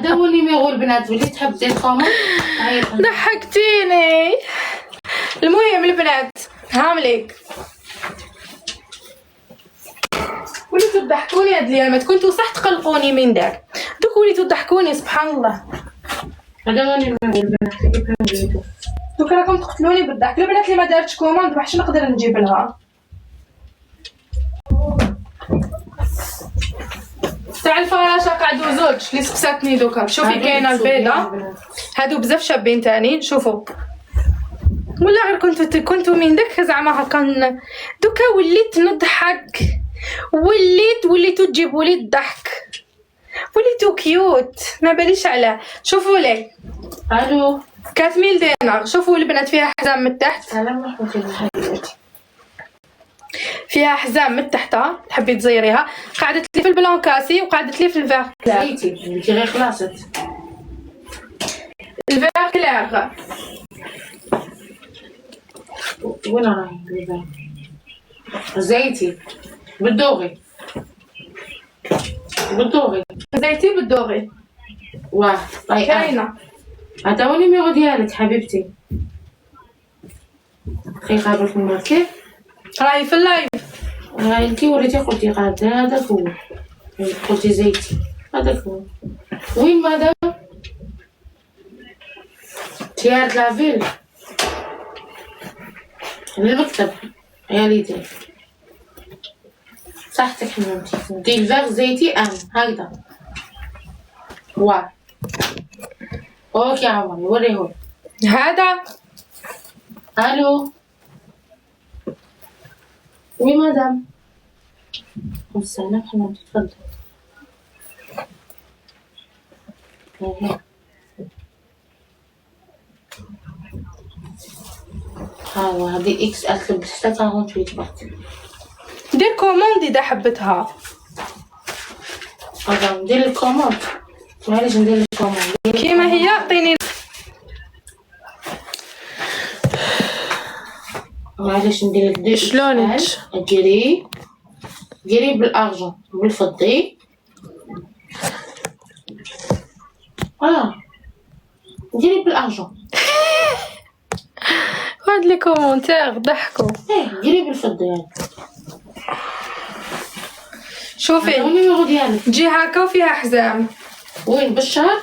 هذا هو numéro البنات، واللي تحب دير commande عيط. ضحكتيني. المهم البنات هامليك وليتو تضحكوني هاد الايامات، كنتو صح تقلقوني من داك، دوك وليتو تضحكوني سبحان الله. هذا هو numéro البنات. دوك راكم تقتلوني بالضحك. البنات اللي ما دارتش commande واش نقدر نجيب لها؟ تاع الفراشة قعدوا زوج اللي سقساتني دوكا. شوفي كاينه البيضة، هادو بزاف شابين تاني. شوفوا ولا غير كنتو من داك زعما هكا دوكا وليت نضحك، وليتو تجيبوا لي الضحك، وليتو cute ما باليش علاه. شوفوا لي الو 4000 دينار. شوفوا البنات فيها حزام من تحت. سلام ورحمة الله حبيبتي. فيها حزام من تحت تحبي تزيريها. قعدت لي في ال blanc cassé وقعدت لي في ال vert clair. زيتي انتي غير خلصت ال vert clair. وين راهي ال vert؟ زيتي بال doré، بال doré. زيتي بال doré. واه طيب كاينه. هذا هو ال numéro ديالك حبيبتي. دقيقة باش نماركي. راهي في ال live. راهي انتي وليتي قلتي قاد، هذاك هو قلتي زيتي، هذاك هو. وين مدام؟ تيار la ville للمكتب يا ليتي. صحتك حبيبتي. دي ال vert زيتي ام هكذا. واه OK عمري وريهولي هذا. الو oui madame. السلام حبيبتي تفضل. ها هو هذه XL تلبس حتى 48 برك. دير commande اذا حبتها. هذا ندير ال commande. معليش ندير ال commande كيما هي عطيني. معليش ندير لك deux. شلونك؟ gris gris بال argent بالفضي. Gris بال argent. هاد les commentaires ضحكوا. ايه gris بالفضي هذا. شوفي ال numéro ديالك. تجي هكا وفيها حزام. وين بالشهر؟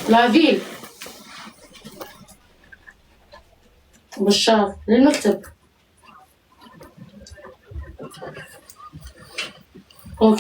la ville بالشهر للمكتب. OK.